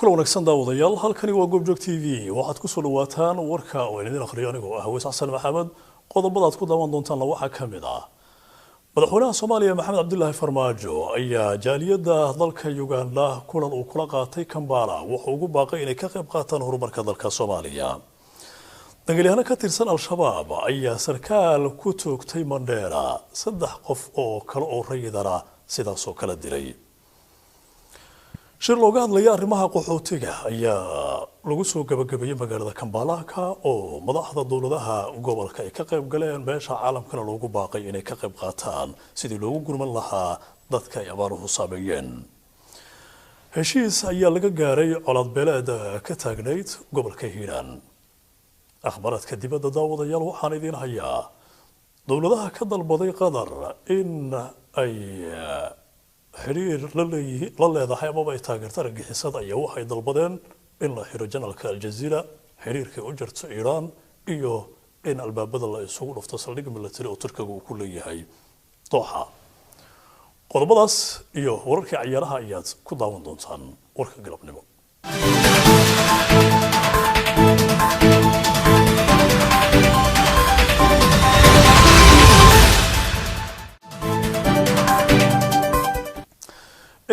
Kula wanaagsan daawadayaal, halkani waa Goobjoog TV. Waxaad ku soo dhawaataan warka oo idin akhriyo anigoo ah Haweys Xasan Maxamed. Qodobada aad ku daawan doontaan waxaa ka mid ah: Madaxweynaha Soomaaliya Maxamed Cabdilaahi Farmaajo ayaa jaaliyadda dalka Uganda kulan uu kula qaatay Kampala wuxuu ugu baaqay inay ka qayb qaataan horumarka dalka Soomaaliya. Dagaalyahano ka tirsan Al-Shabaab ayaa sarkaal ku toogtay Mandheera, 3 qof oo kale oo rayidana sidaasoo kala dilay. Shir looga hadlaya arrimaha qaxootiga ayaa lagu soo gabagabeeyey magaalada Kampala, ka oo madaxda dowladaha gobolka ay ka qayb galeen, meesha caalamkana loogu baaqay inay ka qayb qaataan sidii loogu gurman lahaa dadka ay abaaruhu saameeyeen. Heshiis ayaa laga gaaray colaad beeleed ka taagnayd gobolka Hiiraan. Akhbaaraadka dibadda daawadayaal, waxaan idiin hayaa dowladaha ka dalbaday Qatar in ay xiriir la leedahay amaba ay taageerto argagixisada ayaa waxay dalbadeen in la xiro janalka Aljaziira, xiriirkay u jirto Iiraan, iyo in albaabada la isugu dhufto saldhig military oo Turkiga uu ku leeyahay Dooxa. Qodobadaas iyo wararkii cayaaraha ayaad ku daawan doontaan warka galabnimo.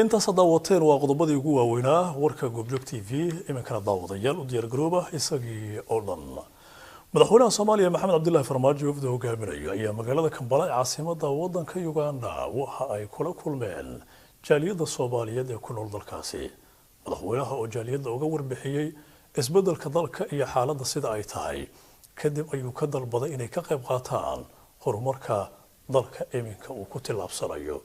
Intaas haddaa wateen waa qodobadii ugu waaweynaa warka Goobjoog TV. Iminkana daawadayaal, u diyaargarooba isagii oo dhan. Madaxweynaha Soomaaliya Maxamed Cabdilaahi Farmaajo wafda hogaaminayo ayaa magaalada Kambala ee caasimada wadanka Uganda waxa ay kula kulmeen jaaliyadda Soomaaliyeed ee ku nool dalkaasi. Madaxweynaha oo jaaliyadda uga warbixiyey isbedelka dalka iyo xaaladda sida ay tahay kadib ayuu ka dalbaday inay ka qayb qaataan horumarka dalka iminka uu ku tillaabsanayo.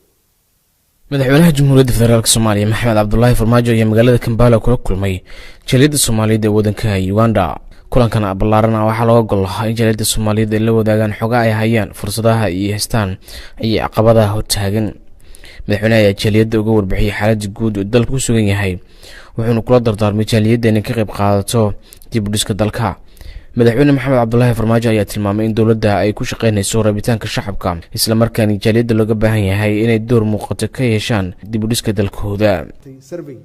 Madaxweynaha Jamhuuriyadda Federaalk Soomaaliya Maxamed Cabdulaahi Farmaajo ayaa magaalada Kambala kula kulmay jaaliyadda Soomaaliyeed ee waddanka Uganda. Kulankan ballaaran ah waxaa looga gol lahaa in jaaliyadda Soomaaliyeed ay la wadaagaan xoga ay hayaan, fursadaha iyo haystaan iyo caqabadaha hortaagan. Madaxweynaha ayaa jaaliyadda uga warbixiyey xaaladda guud oo dalka ku sugan yahay, wuxuuna kula dardaarmay jaaliyadda inay ka qayb qaadato dib u dhiska dalka. Madaxweyne Maxamed Cabdulaahi Farmaajo ayaa tilmaamay in dowladda ay ku shaqeynayso rabitaanka shacabka, islamarkaana jaaliyadda looga baahan yahay inay door muuqato ka yeeshaan dib u dhiska dalkooda. Survey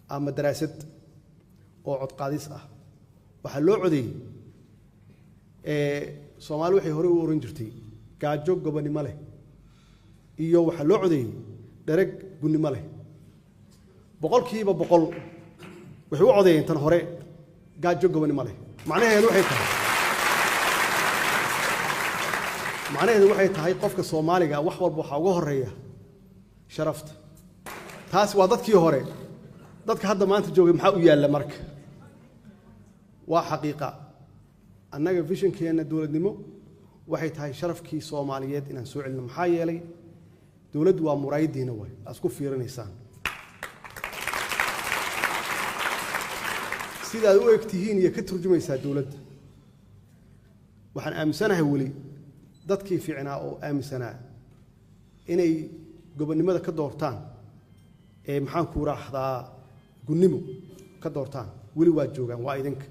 ama daraasad oo codqaadis ah waxaa loo codeeyey. Soomaali waxay horey u oran jirtay gaajo gobonimo leh, iyo waxaa loo codeeyey dhereg gunnimo leh. 100% waxay u codeeyeen tan hore, gaajo gobonimo leh. Macnaheedu waxay tahay qofka Soomaaliga wax walba waxaa uga horeeya sharafta. Taas waa dadkii hore. Dadka hadda maanta joogay maxaa u yaalla? Marka waa xaqiiqa, annaga visionkeenna dowladnimo waxay tahay sharafkii Soomaaliyeed inaan soo celino, maxaa yeelay dowladdu waa muraayaddiina, way aad isku fiirinaysaan sidaad u eg tihiin iyo ka turjumaysaa dowladda. Waxaan aaminsanahay weli dadkii fiicnaa oo aaminsanaa inay gobonnimada ka doortaan ee maxaan ku raahdaa gunnimo ka doortaan weli waa joogaan, waa idinka,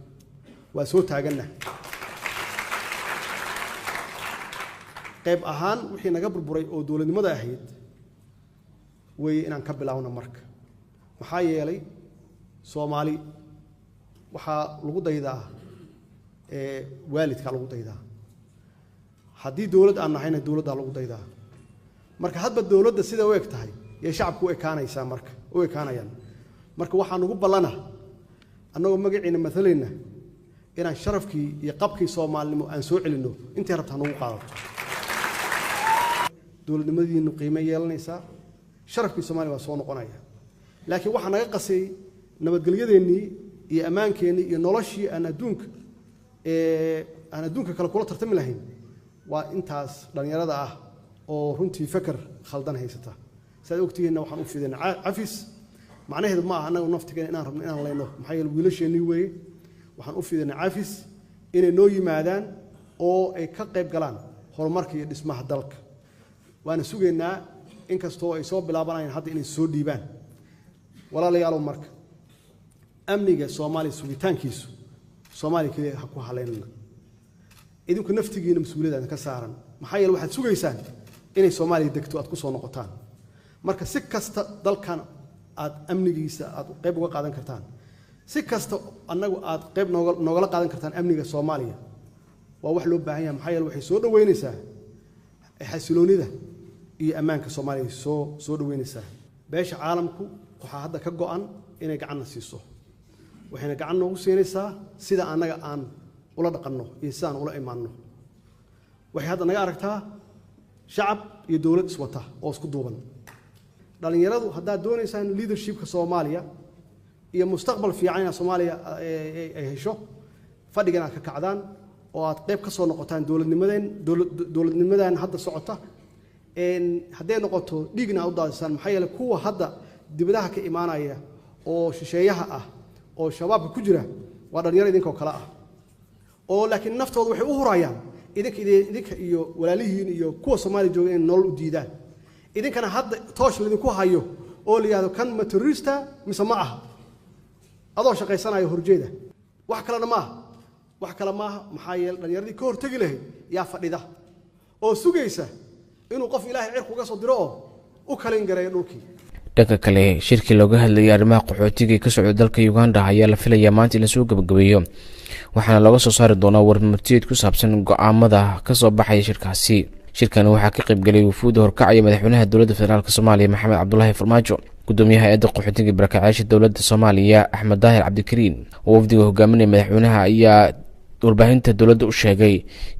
waa soo taaganna. Qayb ahaan wixii naga burburay oo dowladnimada ahayd weeye inaan ka bilaawno marka, maxaa yeelay Soomaali waxaa lagu daydaa waalidkaa lagu daydaa. Haddii dowlad aan nahayna dowladdaa lagu daydaa. Marka hadba dowladda sida u eg tahay yay shacabku u ekaanaysaa, marka u ekaanayaan. Marka waxaa nugu ballana annagoo magaciina matalayna inaan sharafkii iyo qabkii Soomaalinimo aan soo celinno, intay rabta hanugu qaadato. Dowladnimadiinu qiimo yeelanaysaa, sharafkii Soomaaliya waa soo noqonaya. Laakiin waxaa naga qasay nabadgelyadeennii iyo ammaankeenii iyo noloshii aan adduunka kale kula tartami lahayn waa intaas dhallinyarada ah oo runtii feker khaldan haysata. Saad ogtihiinna waxaan u fidina cafis. Macnaheedu ma aha annagu naftigeena inaan rabno inaan layno, maxaa yeele wiilasheennii weeye. Waxaan u fidina cafis inay noo yimaadaan oo ay ka qayb galaan horumarka iyo dhismaha dalka. Waana sugaynaa, inkastoo ay soo bilaabanayaan hadda inay soo dhiibaan. Walaalayaalow, marka amniga Soomaaliya sugitaankiisu Soomaaliya keliya ha ku haleynana, idinku naftigiina mas-uuliyadda idinka saaran, maxaa yeele waxaad sugaysaan inay Soomaaliya degto aad ku soo noqotaan. Marka si kasta dalkan aad amnigiisa aad qayb uga qaadan kartaan, si kasta annagu aad qayb noogala qaadan kartaan amniga Soomaaliya, waa wax loo baahan yahay. Maxaa yeele waxay soo dhaweynaysaa xasiloonida iyo ammaanka Soomaaliya, soo dhaweynaysaa. Beesha caalamku waxaa hadda ka go'an inay gacanna siiso, waxayna gacan noogu siinaysaa sida annaga aan ula dhaqanno iyo sidaan ula imaanno. Waxay hadda naga aragtaa shacab iyo dowlad iswata oo isku duuban. Dhallinyaradu haddaad doonaysaan leadershipka Soomaaliya iyo mustaqbal fiican inaad Soomaaliya ay hesho, fadhigan aad ka kacdaan oo aad qayb ka soo noqotaan dowladnimadeen, dowladnimadan hadda socota, hadday noqoto dhiigna aad u daadisaan. Maxaa yeele kuwa hadda dibadaha ka imaanaya oo shisheeyaha ah oo shabaabka ku jira waa dhalinyaro idinkoo kale ah, oo laakiin naftooda waxay u hurayaan idinka iyo walaalihiin iyo kuwa Soomaaliya jooga inay nolol u diidaan. Idinkana hadda toosh laydinku hayo oo la yidhahdo kan ma terrorista mise ma aha, adoo shaqaysanaya horjeeda. Wax kalena maaha, wax kale maaha. Maxaa yeele dhallinyaradii ka hortegi lahayd yaa fadhida oo sugaysa inuu qof Ilaahay cirku uga soo diro oo u kalin gareeyo dhulkii. Dhanka kale, shirkii looga hadlayay arrimaha qaxootiga ee ka socda dalka Uganda ayaa la filayaa maanta in lasoo gabagabeeyo, waxaana looga soo saari doonaa warmurtiyeed ku saabsan go'aamada kasoo baxaya shirkaasi. Shirkan waxaa ka qaybgelay wufuudda horkacaya madaxweynaha dowladda federaalka Soomaaliya Maxamed Cabdulaahi Farmaajo, gudoomiyaha hay'adda qaxootiga barakacyaasha dowladda Soomaaliya Axmed Daahir Cabdikariin oo wafdiga hogaaminaya madaxweynaha ayaa warbaahinta dowladda u sheegay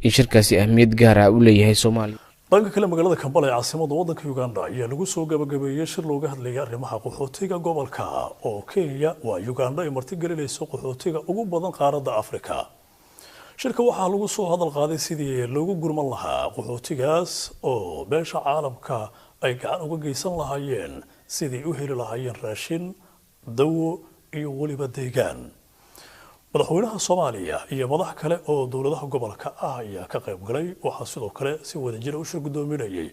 in shirkaasi ahmiyad gaar ah u leeyahay Soomaaliya. Dhanka kale, magaalada Kambala ee caasimada waddanka Uganda ayaa lagu soo gabagabeeyey shir looga hadlayay arrimaha qaxootiga gobolka, oo Kenya waa Uganda ay martigelinayso qaxootiga ugu badan qaaradda Afrika. Shirka waxaa lagu soo hadal qaaday sidii loogu gurman lahaa qaxootigaas oo beesha caalamka ay gacan uga geysan lahaayeen sidii u heli lahaayeen raashin, dawo iyo weliba deegaan. Madaxweynaha Soomaaliya iyo madax kale oo dowladaha gobolka ah ayaa ka qayb galay. Waxaa sidoo kale si wadajira u shir gudoominayay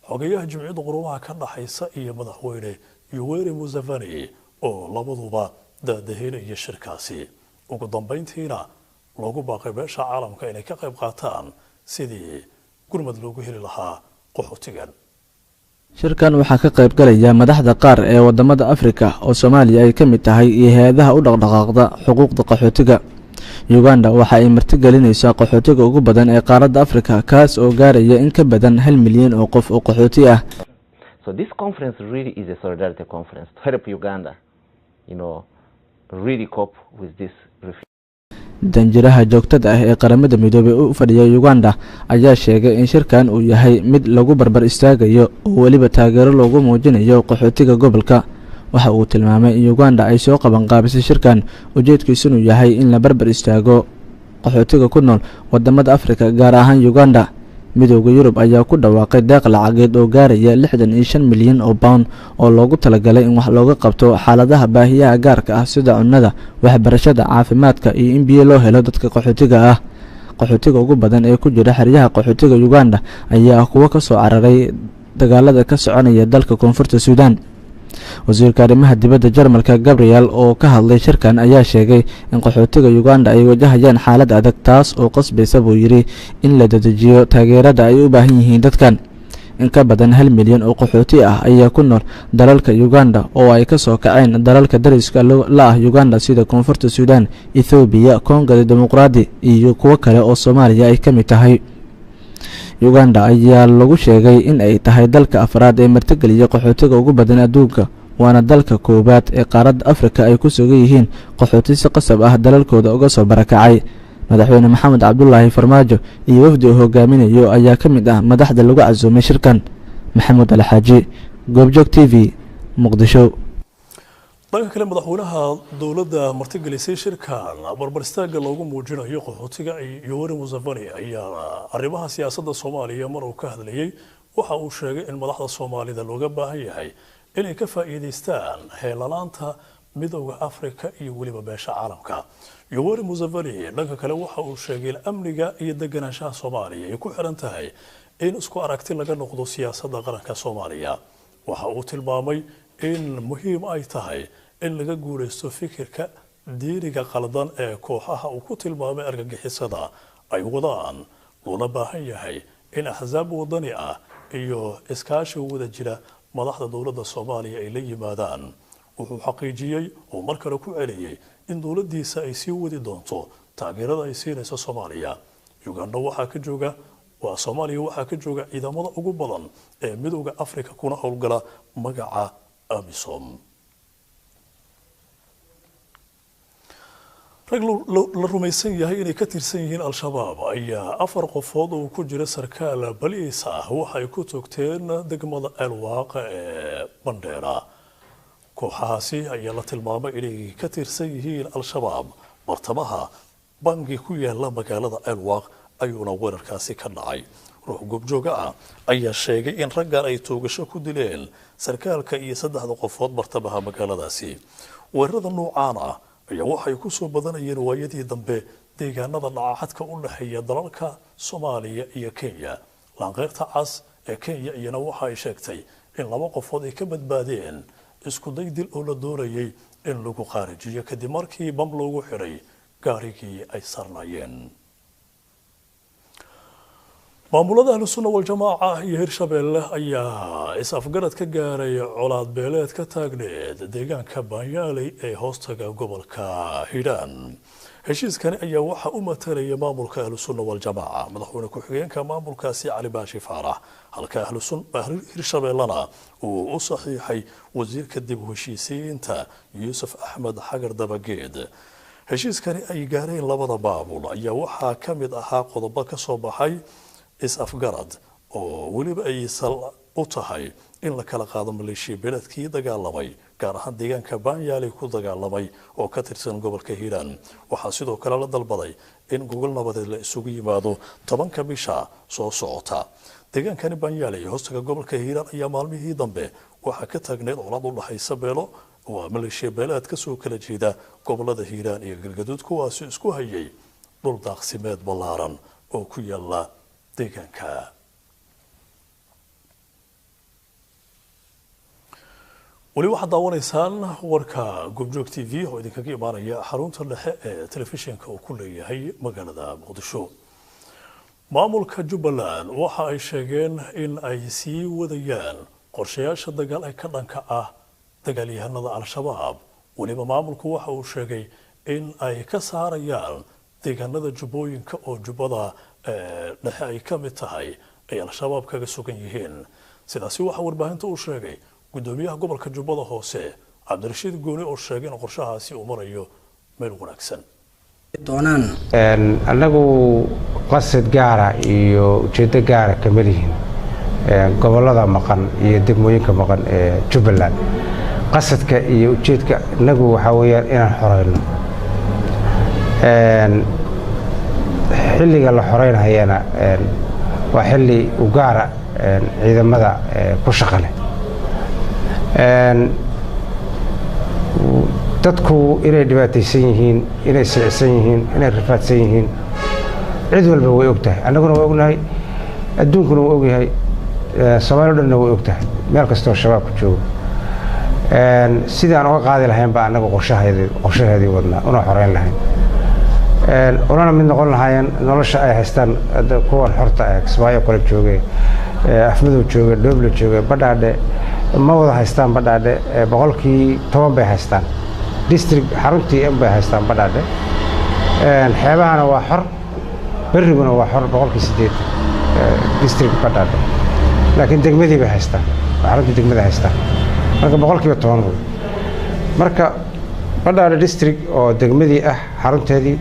xogayaha Jimciyadda Qurumaha ka dhaxaysa iyo madaxweyne Yoweri Museveni, oo labaduba daadaheynaya shirkaasi. Ugu dambeyntiina loogu baaqay beesha caalamka inay ka qayb qaataan sidii gurmad loogu heli lahaa qaxootigan. Shirkan waxaa ka qayb galaya madaxda qaar ee wadamada Afrika oo Soomaaliya ay ka mid tahay iyo hay'adaha u dhaqdhaqaaqda xuquuqda qaxootiga. Uganda waxa ay martigelinaysaa qaxootiga ugu badan ee qaaradda Afrika, kaas oo gaaraya in ka badan 1 milyan oo qof oo qaxooti ah. So this conference really is a solidarity conference to help Uganda really cope with this refugee. Danjiraha joogtada ah ee Qaramada Midoobey u fadhiya Uganda ayaa sheegay in shirkan uu yahay mid lagu barbar istaagayo oo weliba taageero loogu muujinayo qaxootiga gobolka. Waxa uu tilmaamay in Uganda ay soo qabanqaabisay shirkan, ujeedkiisunu yahay in la barbar istaago qaxootiga ku nool wadamada Afrika, gaar ahaan Uganda. Midowga Yurub ayaa ku dhawaaqay deeq lacageed oo gaaraya 65 milyan oo pound oo loogu talagalay in wax looga qabto xaaladaha baahiyaha gaarka ah, sida cunnada, waxbarashada, caafimaadka iyo in biyo loo helo dadka qaxootiga ah. Qaxootiga ugu badan ee ku jira xeryaha qaxootiga Uganda ayaa ah kuwo kasoo cararay dagaalada ka soconaya dalka Koonfurta Suudaan. Wasiirka arrimaha dibadda Jarmalka Gabriel oo ka hadlay shirkan ayaa sheegay in qaxootiga Uganda ay wajahayaan xaalad adag, taas oo qasbaysa buu yidhi in la dedejiyo taageerada ay u baahan yihiin dadkan. In ka badan 1 milyan oo qaxooti ah ayaa ku nool dalalka Uganda oo ay ka soo kaceen dalalka dariska la ah Uganda, sida Koonfurta Suudaan, Ethoobiya, Koongada Dimuqraadi iyo kuwo kale oo Soomaaliya ay ka mid tahay. Uganda ayaa lagu sheegay in ay tahay dalka afraad ee martigeliya qaxootiga ugu badan adduunka, waana dalka koowaad ee qaaradda Afrika ay ku sugan yihiin qaxooti si qasab ah dalalkooda uga soo barakacay. Madaxweyne Maxamed Cabdulaahi Farmaajo iyo wafdi uu hogaaminayo ayaa ka mid ah madaxda lagu casuumay shirkan. Maxamuud Alxaaji, Goobjoog TV, Muqdisho. Dhanka kale, madaxweynaha dowladda martigelisay shirkan barbar istaagga loogu muujinayo qaxootiga Yoweri Museveni ayaa arrimaha siyaasadda Soomaaliya mar uu ka hadlayay waxa uu sheegay in madaxda Soomaalida looga baahan yahay inay ka faa'iidaystaan heelanaanta Midowga Afrika iyo weliba beesha caalamka. Yoweri Museveni dhanka kale waxa uu sheegay in amniga iyo deganaanshaha Soomaaliya ay ku xiran tahay in isku aragti laga noqdo siyaasadda qaranka Soomaaliya. Waxa uu tilmaamay in muhiim ay tahay in laga guuleysto fikirka diiniga qaldan ee kooxaha uu ku tilmaamay argagixisada ay wadaan, loona baahan yahay in axsaab wadani ah iyo iskaashi wada jira madaxda dowladda Soomaaliya ay la yimaadaan. Wuxuu xaqiijiyey oo mar kale ku celiyey in dowladdiisa ay sii wadi doonto taageerada ay siinayso Soomaaliya. Uganda waxaa ka jooga, waa Soomaaliya waxaa ka jooga ciidamada ugu badan ee Midowda Afrika kuna howlgala magaca AMISOM. Rag la rumaysan yahay inay ka tirsan yihiin Al-Shabaab ayaa 4 qofood oo ku jira sarkaal baliis ah waxay ku toogteen degmada Elwaaq ee Bandheera. Kooxahaasi ayaa la tilmaamay inay ka tirsan yihiin Al-Shabaab. Bartamaha bangi ku yaala magaalada Elwaaq ayuuna weerarkaasi ka dhacay. Ruux goobjooga ah ayaa sheegay in raggan ay toogasho ku dileen sarkaalka iyo 3da qofood bartamaha magaaladaasi. Weerarada noocaan ah ayaa waxay ku soo badanayeen waayadii dambe deegaanada dhacaxadka u dhexeeya dalalka Soomaaliya iyo Kenya. Laanqeyrta Cas ee Kenya iyana waxa ay sheegtay in 2 qofood ay ka badbaadeen isku day dil oo la doonayay in lagu qaarijiyo kadib markii bam loogu xiray gaarigii ay saarnaayeen. Maamulada Ahlu Sunna Waljamaaca iyo Hirshabeelle ayaa is-afgarad ka gaaray colaad beeleed ka taagneed deegaanka Baanyaaley ee hoostaga gobolka Hiiraan. Heshiiskani ayaa waxaa u matalaya maamulka Ahlusunna Waljamaaca madaxweyne ku-xigeenka maamulkaasi Cali Baashi Faarax, halka Hirshabeellena uu u saxiixay wasiirka dib u heshiisiinta Yuusuf Axmed Xagar Dabageed. Heshiiskani ay gaareen labada maamul ayaa waxaa ka mid ahaa qodobo ka soo baxay is-afgarad oo weliba ay sal u tahay in la kala qaado maleeshiya beledkii dagaalamay, gaar ahaan deegaanka Baanyaali ku dagaalamay oo ka tirsan gobolka Hiiraan. Waxaa sidoo kale la dalbaday in gogol nabadeed la isugu yimaado 10-ka bisha soo socota. Deegaankani Baanyaali ee hoostaga gobolka Hiiraan ayaa maalmihii dambe waxaa ka taagneyd colaad u dhaxaysa beelo, waa maleeshiya beeleed kasoo kala jeeda gobolada Hiiraan iyo Galgaduud, kuwaasi isku hayay dhul daaqsimeed ballaaran oo ku yaala deegaanka. Weli waxaad daawanaysaan warka Goobjoog TV oo idinkaga imaanaya xarunta dhexe ee telefishinka uu ku leeyahay magaalada Muqdisho. Maamulka Jubbaland waxa ay sheegeen in ay sii wadayaan qorshayaasha dagaal ee ka dhanka ah dagaalyahanada Al-Shabaab. Weliba maamulku waxa uu sheegay in ay ka saarayaan deegaanada Jubbooyinka oo Jubbada Dhexe ay ka mid tahay ay Al-Shabaab kaga sugan yihiin. Sidaasi waxaa warbaahinta uu sheegay gudoomiyaha gobolka Jubbada Hoose Cabdirashiid Gooni oo sheegay in qorshahaasi uu marayo meel wanaagsan. Doonaan Annagu qasad gaara iyo ujeeddo gaara kama lihin gobollada maqan iyo degmooyinka maqan ee Jubbaland. Qasadka iyo ujeedka innagu waxaa weeyaan inaan xoreyno. Xilliga la xoreynayana waa xilli u gaara ciidamada ku shaqa leh. Dadku inay dhibaataysan yihiin, inay silicsan yihiin, inay rafaadsan yihiin, cid walba way og tahay. Annaguna waa ognahay, adduunkuna waa ogyahay, Soomaali o dhanna way og tahay meel kastoo Shabaabku joogo. Sidii aan uga qaadi lahayn baa annagu qorshaheedii wadnaa, una xoreyn lahayn, unana mid noqon lahaayeen nolosha ay haystaan kuwan xorta ah. Kismaayo kale jooge, Afmadow jooge, Dhooble jooge, Badhaadhe ma wada haystaan. Badhaadhe 10% bay haystaan, district xaruntii m bay haystaan Badhaadhe. Xeebahana waa xor, berriguna waa xor 80% district Badhaadhe, laakiin degmadii bay haystaan, xaruntii degmada haystaan. Marka 10% wey. Marka Badhaadhe district oo degmadii ah xarunteedii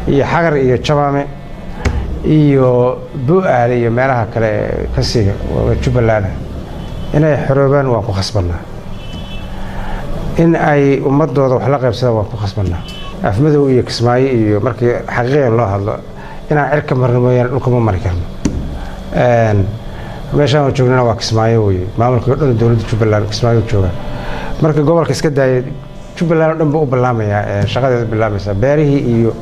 iyo Xagar iyo Jamaame iyo Bu-aale iyo meelaha kale kasii Jubbaland inay xoroobaan waan ku khasbannaa, in ay ummadooda wax la qaybsadaan waan ku khasbannaa. Afmadow iyo Kismaayo iyo markii xaqiiqiyan loo hadlo, inaan cirka marno mooyaane dhulka ma mari karno. Meeshaan joognana waa Kismaayo weye. Maamulka o dhan dowladda Jubbaland Kismaayo jooga. Marka gobolka iska daaya, Jubbaland o dhan buu u bilaamayaa, shaqadeeda bilaamaysaa, beerihii iyo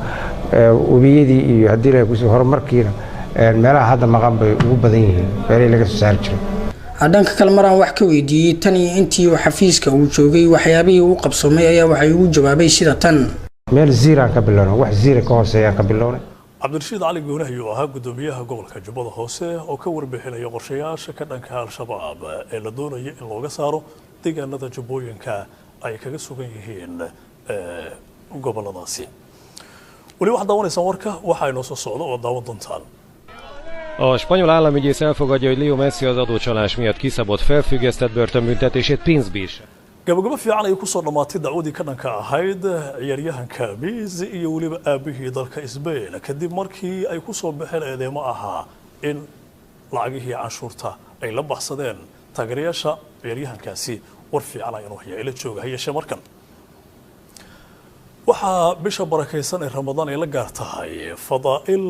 webiyadii iyo haddii la kus horumarkiina meelaha hadda maqan bay ugu badan yihiin beerihii laga soo saari jiray. Dhanka kale, maraan wax ka weydiiyey tan iyo intii uu xafiiska uu joogay waxyaabihii uu qabsoomay, ayaa waxay ugu jawaabay sida tan: Meel ziiraan ka bilownay, wax ziira ka hooseeyaan ka bilownay. Cabdirashiid Cali Gooni ayuu ahaa gudoomiyaha gobolka Jubbada Hoose oo ka warbixinaya qorshayaasha ka dhanka Al-Shabaab ee la doonayo in looga saaro deegaanada Jubbooyinka ay kaga sugan yihiin goboladaasi. Weli waxaad daawanaysaan warka, waxaa inoo soo socda oo daawan doontaan. A spanyol államügyész elfogadja, hogy Leo Messi az adócsalás miatt kiszabott felfüggesztett börtönbüntetését pénzbírság. Gabagabo fiican ayay kusoo dhammaatay dacwadii ka dhanka ahayd ciyaaryahanka Messi iyo weliba aabihii dalka Spain, kadib markii ay kusoo baxeen eedeemo ahaa in lacagihii canshuurta ay la baxsadeen taageerayaasha ciyaaryahankaasi. War fiican ayaan haya ila jooga. Ha yeeshee markan waxaa bisha barakaysan ee Ramadaan ay la gaar tahay fadaa'il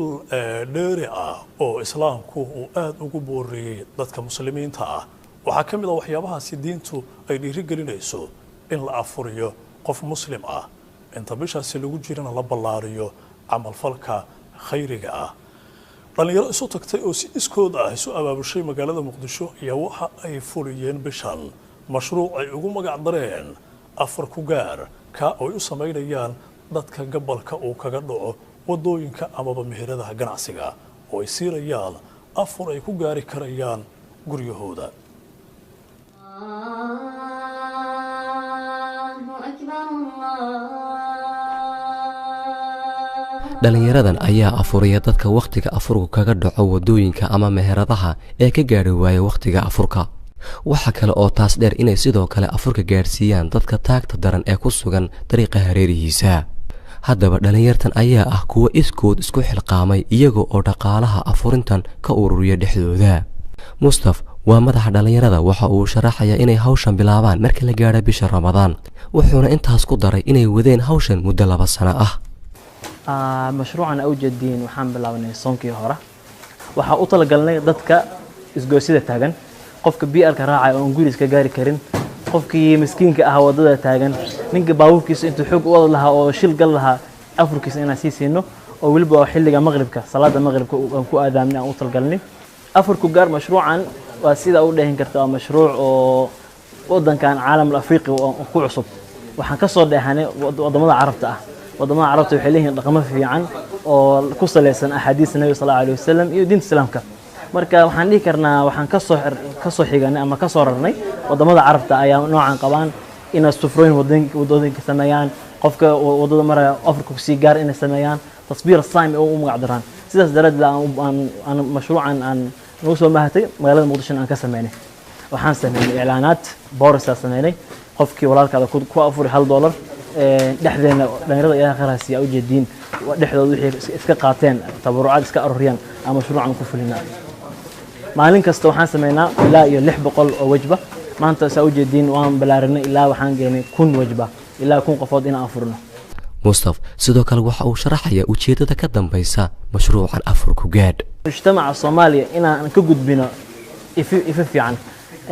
dheeri ah oo Islaamku uu aada ugu booriyey dadka Muslimiinta ah. Waxaa ka mid ah waxyaabahaasi diintu ay dhiirigelinayso in la afuriyo qof Muslim ah inta bishaasi lagu jirana la ballaariyo camalfalka khayriga ah. Dhalinyaro isu tagtay oo si iskood ah isu abaabushay magaalada Muqdisho ayaa waxa ay fuliyeen bishan mashruuc ay ugu magac dareen Afar ku Gaar, ka oo ay u samaynayaan dadka gabalka uu kaga dhaco wadooyinka amaba meheradaha ganacsiga, oo ay siinayaan afur ay ku gaari karayaan guryahooda. Dhalinyaradan ayaa afuriya dadka wakhtiga afurku kaga dhaco wadooyinka ama meheradaha ee ka gaadhi waaya wakhtiga afurka. Waxa kale oo taas dheer inay sidoo kale afurka gaadhsiiyaan dadka taagta daran ee ku sugan dariiqa hareerihiisa. Haddaba dhalinyartan ayaa ah kuwo iskood isku xilqaamay, iyaga oo dhaqaalaha afurintan ka ururiya dhexdooda. Mustaf waa madaxa dhalinyarada. Waxa uu sharaxayaa inay hawshan bilaabaan marka la gaadho bisha Ramadaan, wuxuuna intaas ku daray inay wadeen hawshan muddo 2 sano ah. Mashruucan awjeediin waxaan bilaabnay soonkii hore. Waxaa u talagalnay dadka isgoosyada taagan, qofka BL-ka raacay oon guriis ka gaari karin, qofkii miskiinka ah wadada taagan, ninka baabuurkiisa intuu xoog u wada lahaa oo shil gal lahaa, afurkiisa inaan sii siino, oo weliba xilliga maqribka, salaada maqribka aan ku aadaamnay aan u talagalnay Afurku Gaar. Mashruucan waa sida u dhehin karta, waa mashruuc oo wadankan caalamul Afriqi oo ku cusub. Waxaan ka soo dheehanay wadamada Carabta ah. Wadamada Carabta waxay leeyihiin dhaqamo fiican oo ku saleysan axaadiista Nabiga sal Allahu alayhi wasalam iyo diinta Islaamka. Marka waxaan dhihi karnaa waxaan kasoo xiganay ama kasoo rarnay wadamada Carabta ayaa noocan qabaan, inay sufrooyin wadooyinka sameeyaan, qofka wadada maraya afurka kusii gaar inay sameeyaan, tasbiir saim oo u magac daraan. Sidaas daraaddeed aan mashruucan aan nagu soo mahatay magaalada Muqdisho aan ka sameynay. Waxaan sameynay iclaanaad, boorisaa sameynay, qofkii walaalkaada ku afuri $1. Dhexdeena dhalinyarada Ilaah khayr ha ujeediin, dhexdooda wixii iska qaateen, tabarucaad iska aruriyaan aan mashruucan ku fulinaa. Maalin kasta waxaan sameynaa ilaa iyo 600 oo wajba. Maanta saa ujeediin waan balaarinay, ilaa waxaan geenay 1000 wajba, ilaa 1000 qofood inaan afurno. Mustaf sidoo kale waxa uu sharaxayaa ujeeddada ka dambaysa mashruucan Afurku Gaadh. Mujtamaca Soomaaliya inaan ka gudbino ifi fiican,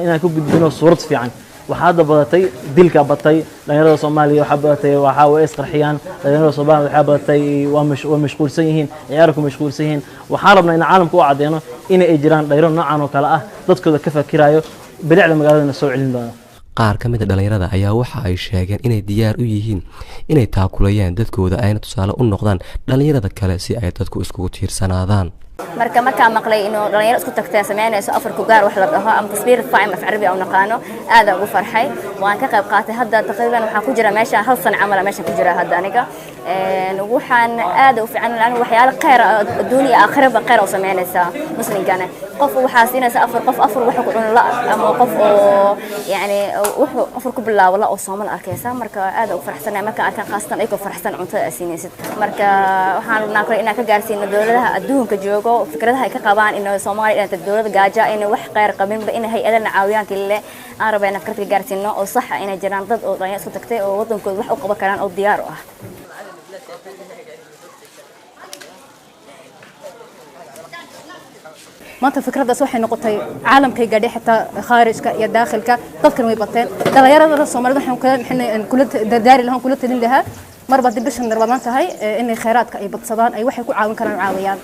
inaan ka gudbino suurad fiican. Waxaa hadda badatay dilka, batay dhalinyarada Soomaaliya, waxaa badatay waxaa way isqarxiyaan dhalinyarada Soomaaliya, waxaa badatay waa mashquulsan yihiin, ciyaarku mashquulsan yihiin. Waxaan rabnaa in caalamka u caddeeno in ay jiraan dhalinyaro noocan oo kale ah, dadkooda ka fakirayo, bilicda magaaladana soo celin doono. Qaar ka mid a dhalinyarada ayaa waxa ay sheegeen inay diyaar u yihiin inay taakulayaan dadkooda, ayna tusaale u noqdaan dhalinyarada kale si ay dadku iskugu tiirsanaadaan. Marka markaan maqlay inuu dhalinyaro isku tagtee sameynayso Afarku Gaar wax la dhaho ama tasbiir faacim af Carabi aan naqaano, aad aan ugu farxay, waan ka qayb qaatay. Hadda taqriiban waxaan ku jira meesha hal sano camal meesha ku jira hadda aniga. Waxaan aad u fiican laana waxyaalo khayr adduun iyo aakhiraba khayr oo sameynaysaa muslimkana. Qof waxaa siinaysa afar qof afar wax ku cun la, ama qof oo yani wuxuu afar ku bilaabo la oo sooman arkaysa. Marka aad ugu faraxsanahay marka arkaan, khaasatan ayagoo faraxsan cuntada aad siinaysid. Marka waxaan rabnaa kale inaan ka gaarsiino dowladaha adduunka joogo fikradaha ay ka qabaan in Soomaaliya inay dowlad gaaja, in wax khayr qabinba, in hay'adana caawiyaan kale. Aan rabaa inaan fikrad ka gaarsiino oo sax ah inay jiraan dad oo dhalinyaro isku tagtay oo wadankooda wax u qaban karaan oo diyaar u ah. Maanta fikraddaas waxay noqotay caalamkay gaadhay, xitaa khaarijka iyo daakhilka dadkan way bateen. Dhalinyarada Soomaalida waxaan kula dardaari lahaa, kula talin lahaa, marba haddii bishan Ramadaan tahay, inay khayraadka ay badsadaan, ay waxay ku caawin karaan caawiyaan.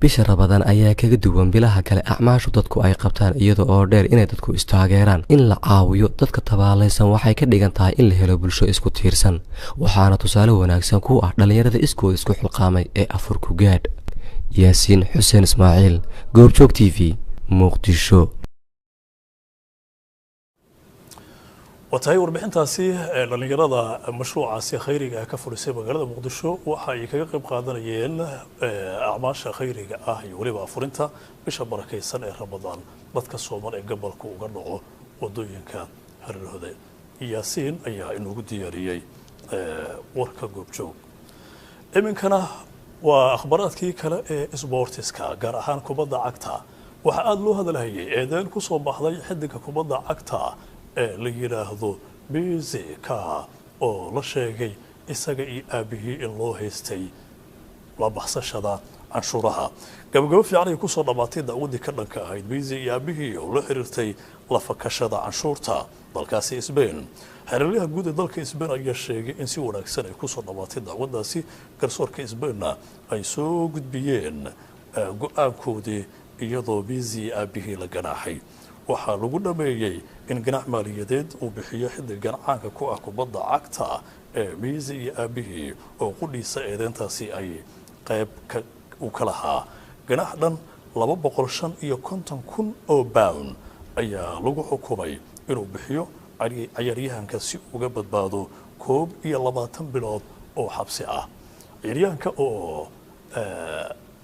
Bisha Rabadaan ayaa kaga duwan bilaha kale acmaashu dadku ay qabtaan, iyada oo dheer inay dadku istaageeraan. In la caawiyo dadka tabaalaysan waxay ka dhigan tahay in la helo bulsho isku tiirsan, waxaana tusaale wanaagsan ku ah dhallinyarada iskooda isku xilqaamay ee Afurku Gaadh. Yaasiin Xuseen Ismaaciil, Goobjoog TV, Muqdisho. Waa tahay, warbixintaasi dhalinyarada mashruucaasi khayriga ah ka fulisay magaalada Muqdisho waxa ay kaga qayb qaadanayeen acmaasha khayriga ah iyo weliba afurinta bisha barakaysan ee Ramadaan dadka sooman ee gobolka uga dhaco wadooyinka hareerahooda. Yaasiin ayaa inoogu diyaariyey warka Goobjoog. Iminkana waa akhbaraadkii kale ee isboortiska, gaar ahaan kubadda cagta. Waxaa aada loo hadalhayay eedeyn kusoo baxday xidiga kubadda cagta ee la yidhaahdo Bizika, oo la sheegay isaga iyo aabihii in loo haystay la baxsashada canshuuraha. Gabagabo fiican ay kusoo dhammaatay dacwadii ka dhanka ahayd Bizi iyo aabihii oo la xiriirtay lafakashada canshuurta dalkaasi Spain. Xeeralyaha guud ee dalka Spain ayaa sheegay in si wanaagsan ay kusoo dhammaatay dacwadaasi, garsoorka Spainna ay soo gudbiyeen go-aankoodii, iyadoo Bizi aabihii la ganaaxay. Waxaa lagu dhameeyey in ganax maaliyadeed uu bixiyo xidigan caanka ku ah kubadda cagta ee Messi iyo aabihii oo qudhiisa eedeyntaasi ay qayb uu ka lahaa. Ganax dhan 255,000 oo pound ayaa lagu xukumay inuu bixiyo cayaaryahanka si uga badbaado 21 bilood oo xabsi ah. Ciyaaryahanka oo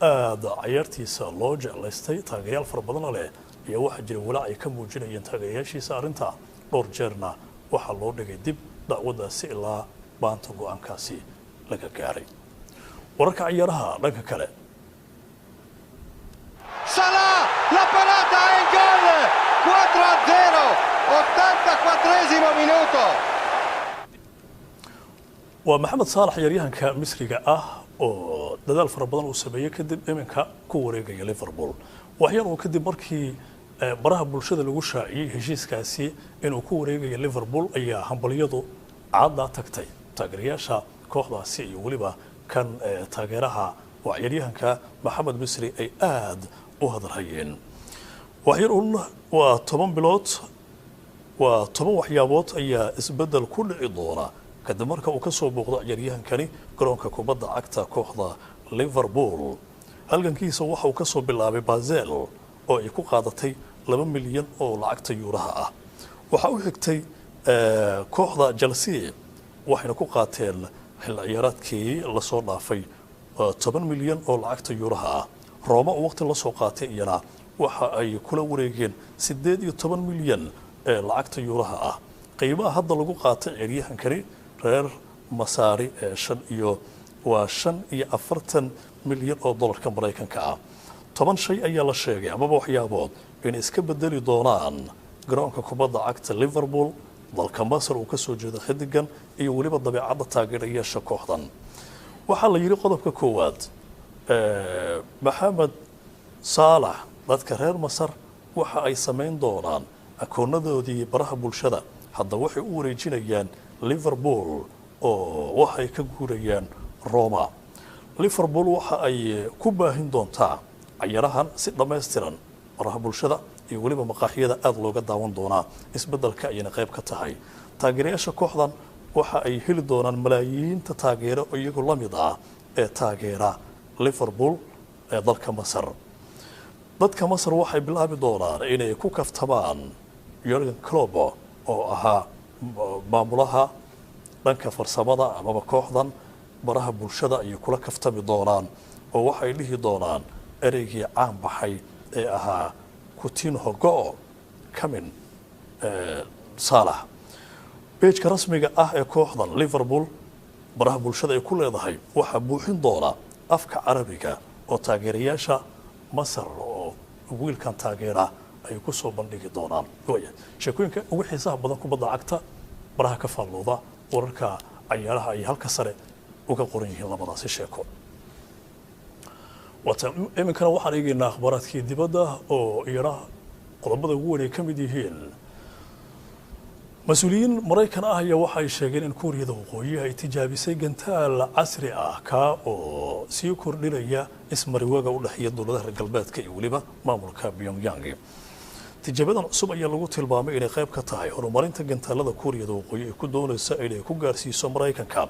aada cayaartiisa loo jeclaystay, taageeryaal fara badana leh, ayaa waxaa jira walaac ay ka muujinayeen taageerayaashiisa arrinta. Dhowr jeerna waxaa loo dhigay dib dacwadaasi ilaa maanta go-aankaasi laga gaaray. Wararka ciyaaraha dhanka kale. Salah, la parata e il gol! 4-0, 84 minuto. Waa Maxamed Saalax, ciyaaryahanka Misriga ah oo dadaal fara badan uu sameeyey kadib iminka ku wareegaya Liverpool. Waxyar uu kadib markii baraha bulshada lagu shaaciyey heshiiskaasi inuu ku wareegayo Liverpool ayaa hambalyadu caaddaa tagtay taageerayaasha kooxdaasi iyo weliba kan taageeraha oo ciyaaryahanka Maxamed Misri ay aada u hadalhayeen. Waxyar un waa 10 bilood, waa 10 waxyaabood ayaa isbeddel ku dhici doona kadib marka uu ka soo booqdo ciyaaryahankani garoonka kubadda cagta kooxda Liverpool. Halgankiisa waxa uu ka soo bilaabay Basel oo ay ku qaadatay 2 milyan oo lacagta yuuraha ah. Waxaa u xigtay kooxda Chelsea, waxayna ku qaateen xilli ciyaareedkii lasoo dhaafay 10 milyan oo lacagta yuuraha ah. Roma oo waqti lasoo qaatay iyana waxa ay kula wareegeen 18 milyan ee lacagta yuuraha ah. Qiimaha hadda lagu qaatay ciyaaryahankani reer Masaari ee shan iyo waa 45 milyan oo dollarka Maraykanka ah. 10 shay ayaa la sheegay amaba waxyaabood inay iska bedeli doonaan garoonka kubadda cagta Liverpool, dalka Masar uu ka soo jeedo xidigan, iyo weliba dabeecadda taageerayaasha kooxdan. Waxaa la yidhi qodobka koowaad, Maxamed Saalax dadka reer Masar waxa ay samayn doonaan akoonadoodii baraha bulshada hadda waxay u wareejinayaan Liverpool oo waxay ka guurayaan Roma. Liverpool waxa ay ku baahin doontaa cayarahan si dhammaystiran baraha bulshada iyo weliba maqaaxiyada aada looga daawan doonaa. Isbeddelka ayayna qayb ka tahay. Taageerayaasha kooxdan waxa ay heli doonaan malaayiinta taageero iyagoo la mid ah ee taageera Liverpool ee dalka Masar. Dadka Masar waxay bilaabi doonaan inay ku kaftamaan Jurgen Klopp oo ahaa maamulaha dhanka farsamada amaba kooxdan. Baraha bulshada ayay kula kaftami doonaan oo waxay dhihi doonaan ereygii caan baxay ee ahaa "Coutinho go, coming Salah". Page-ka rasmiga ah ee kooxdan Liverpool baraha bulshada ay ku leedahay waxaa buuxin doona afka Carabiga oo taageerayaasha Masar oo wiilkan taageera ay ku soo bandhigi doonaan. Waaya sheekooyinka ugu xiisaha badan kubadda cagta baraha ka faallooda wararka cayaaraha ay halka sare uga qoran yihiin labadaasi sheeko. Waata iminkana waxaan eegaynaa akhbaaraadkii dibadda oo iyana qodobada ugu weyn ay ka mid yihiin: mas-uuliyiin Maraykan ah ayaa waxa ay sheegeen in Kuuriyada Waqooyi ay tijaabisay gantaal casri ah, kaa oo sii kordhinaya ismariwaga u dhexeeya dowladaha reer galbeedka iyo weliba maamulka Pyongyang. Tijaabadan cusub ayaa lagu tilmaamay inay qayb ka tahay horumarinta gantaalada Kuuriyada Waqooyi ay ku doonaysa inay ku gaarsiiso Maraykanka.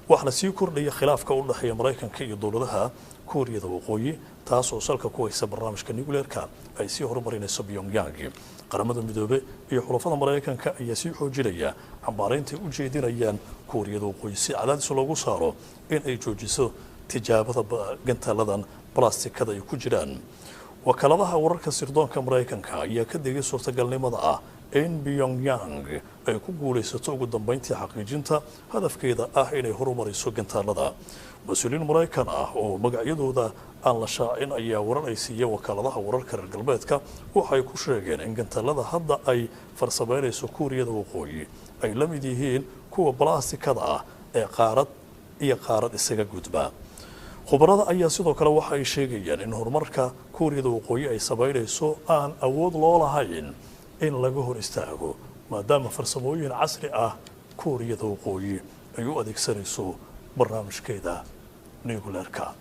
Waxaana sii kordhaya khilaafka u dhexeeya Maraykanka iyo dowladaha Kuuriyada Waqooyi, taas oo salka ku haysa barnaamijka nuclearka ay sii horumarinayso Pyongyang. Qaramada Midoobe iyo xulafada Maraykanka ayaa sii xoojinaya cambaaraynta ay u jeedinayaan Kuuriyada Waqooyi si cadaadis loogu saaro in ay joojiso tijaabada gantaaladan balastikada ay ku jiraan. Wakaaladaha wararka sirdoonka Maraykanka ayaa ka digay suurtagalnimada ah in Pyongyang ay ku guulaysato ugu dambeyntii xaqiijinta hadafkeeda ah inay horumariso gantaalada. Mas-uuliyiin Maraykan ah oo magacyadooda aan la shaacin ayaa warar ay siiyeen wakaaladaha wararka reer galbeedka waxay ku sheegeen in gantaalada hadda ay farsameynayso Kuuriyada Waqooyi ay la mid yihiin kuwa balastikada ah ee qaarad iyo qaarad isaga gudba. Khubarada ayaa sidoo kale waxa ay sheegayaan in horumarka Kuuriyada Waqooyi ay sameynayso aan awood loo lahayn in laga hor istaago, maadaama farsamooyin casri ah Kuuriyada Waqooyi ay u adeegsanayso barnaamijkeeda nuclearka.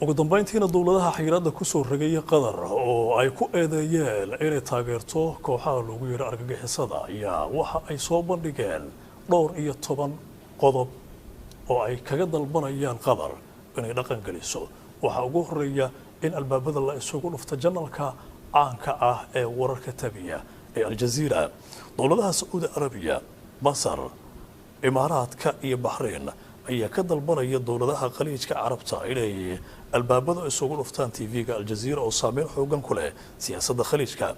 Ugu dambeyntiina, dowladaha xayiraadda kusoo rogay Qatar oo ay ku eedeeyeen inay taageerto kooxaha loogu yeero argagixisada ayaa waxa ay soo bandhigeen dhowr iyo toban qodob oo ay kaga dalbanayaan Qatar inay dhaqan geliso. Waxaa ugu horeeya in albaabada la isugu dhufto janalka caanka ah ee wararka tabiya ee Aljaziira. Dowladaha Sacuudi Arabiya, Masar, Imaaraadka iyo Baxrayn ayaa ka dalbanaya dowladaha Khaliijka Carabta inay albaabada isugu dhuftaan TV-ga Aljaziira oo saameyn xoogan ku leh siyaasadda Khaliijka.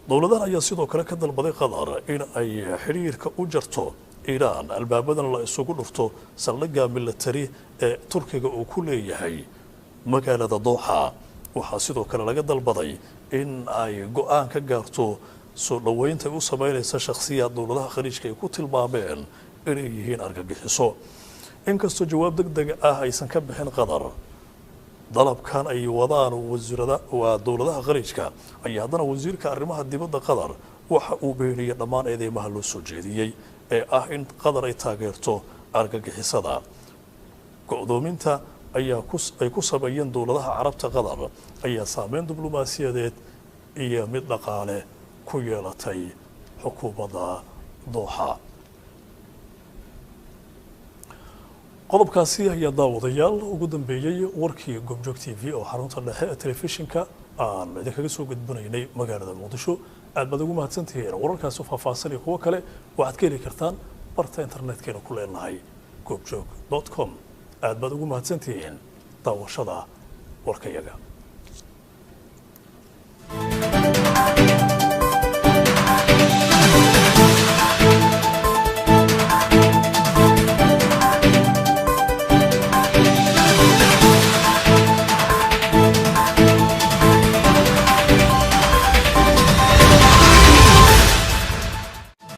Dowladahan ayaa sidoo kale ka dalbaday Qatar in ay xiriirka u jarto Iiraan, albaabadana la isugu dhufto saldhigga militari ee Turkiga uu ku leeyahay magaalada Dooxa. Waxaa sidoo kale laga dalbaday in ay go-aan ka gaarto soo dhoweynta ay u sameynaysa shakhsiyaad dowladaha Khaliijka ay ku tilmaameen inay yihiin argagixiso. Inkastoo jawaab deg deg ah aysan ka bixin Qatar dalabkan ay wadaan wasiirada waa dowladaha Khaliijka, ayaa haddana wasiirka arrimaha dibadda Qatar waxa uu beeniyey dhammaan eedeymaha loo soo jeediyey ee ah in Qatar ay taageerto argagixisada. Go'doominta ayaa ay ku sameeyeen dowladaha Carabta Qatar ayaa saameyn diblomaasiyadeed iyo mid dhaqaale ku yeelatay xukuumadda Dooxa. Qodobkaasi ayaa, daawadayaal, ugu dambeeyey warkii Goobjoog TV oo xarunta dhexe ee telefishinka aan idinkaga soo gudbinaynay magaalada Muqdisho. Aad baad ugu mahadsantihiin. Wararkaasi faahfaahsan iyo kuwo kale waxaad ka heli kartaan barta internetkaynu ku leenahay, goobjoog.com. Aad baad ugu mahadsantihiin daawashada warkayaga.